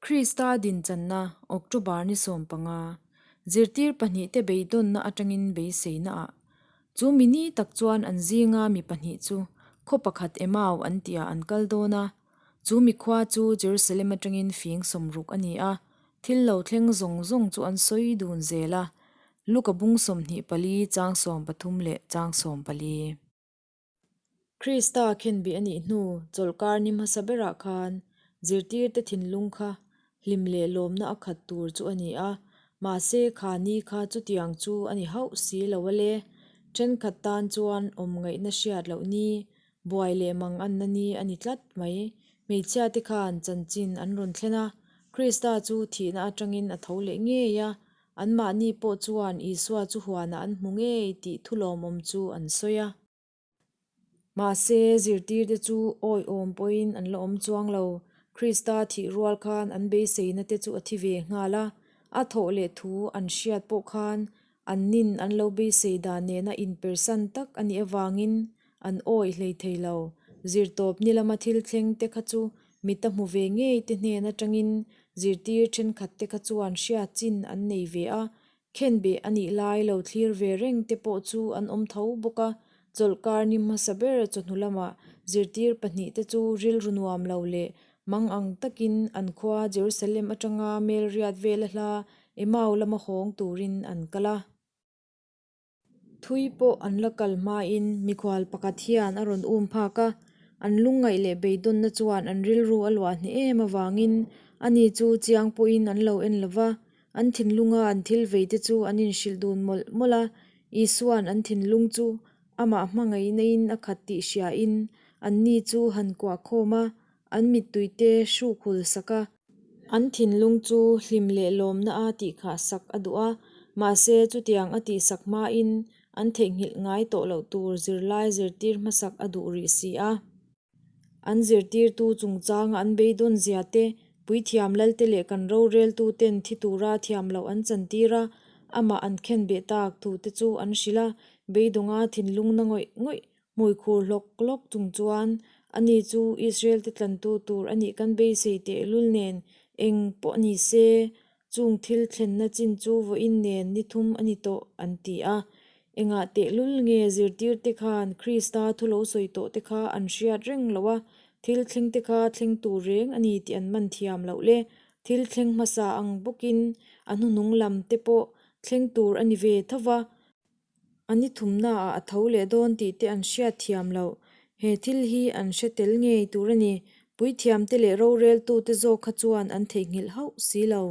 Krista dinchanna, October ni 15, Zirtir pahnihte beidawnna atangin beiseina ah. Chu mi ni tak chuan an zinga mi pahnih chu khaw pakhat Emau an tihah an kal dawn a. Chu mi khua chu Jerusalem atangin fing 60 a ni a, thil lo thleng zawng zawng chu an sawi dun zel a. Luka bung 24 chang 13 leh chang 14. Krista khenbih a nih hnu chawlhkar ni hmasa berah khan zirtirte thinlung kha hlim leh lawmna a khat tur chu a ni a, mahse kha ni kha chutiang chu a ni hauh si lo a le. Thenkhat tan chuan awm ngaihna hriat loh ni, buai leh mang anna ni a ni tlat mai. Hmeichhiate khan chanchin an rawn thlen a, Krista chu thihna atangin a tho leh ngei a, anmahni pawh chuan Isua chu huanah an hmu ngei tih thu lawmawm chu an sawi a. Mahse, zirtirte chu awihawm pawhin an la awm chuang lo. Krista thih rual khan an beiseina te chu a thi ve nghal a, a thawh leh thu an hriat pawh khan an nin an lo beisei dan nena inpersan tak a nih avangin an awih hlei thei lo. Zirtawp ni lama thil thleng te kha chu mita hmu ve ngei te hnen atangin zirtir thenkhat te kha chuan hriat chin an nei ve a, Khenbeh a nih lai lo thlir ve reng te pawh chu an awm tho bawk a, chawlhkar ni hmasa ber chawhnu lamah zirtir pahnih te chu rilru nuam lo leh mang ang takin an khua Jerusalem atanga mel riat vela hla Emau lama hawng turin an kal a. Thui pawh an la kal hmain mikhual pakhat hian a rawn um phak a, an lungngaih leh beidawnna chuan an rilru a luah hneh em avangin ani chu chiang pawhin an lo en lo va, an thinlunga an thil vei te chu an inhrilh dun mawlh mawlh a, Isua'n an thinlung chu amah hmangaihna-in a khat tih hriain anni chu han kuah khawm a, an mittuite hruk hul sak a. An thinlung chu hlim leh lawmna a tihkhah sak a duh a, mahse chutiang a tihsak hmain an theihnghilh ngai tawh loh tur zirlai zirtir hmasak a duh rih si a. An zirtirtu chungchanga an beidawn zia te, puithiam lalte leh kan roreltuten thi tura thiam loh an chantir a, amah an khenbeh tak thu te chu an hrilh a, beidawnga thinlung na ngawih ngawih Hmui khur hlawk hlawk chung chuan ani chu Israel te tlantu tur a nih kan beisei tehlul nen eng pawh ni se, chung thil thlenna chin chu vawiin nen ni thum a ni tawh an ti a. Engah tehlul nge zirtirte khan Krista thu lo sawi tawh te kha an hriat reng lo a, thil thleng te kha thleng tur reng a ni tih an man thiam loh le. Thil thleng hmasa ang bawkin a hnuhnung lam te pawh thleng tur a ni ve tho va, A ni thumnaah a tho leh dawn tih te an hriat thiam loh. He thil hi an hre tel ngei tur a ni. Puithiamte leh roreltute zawk kha chuan an theihnghilh hauh si lo.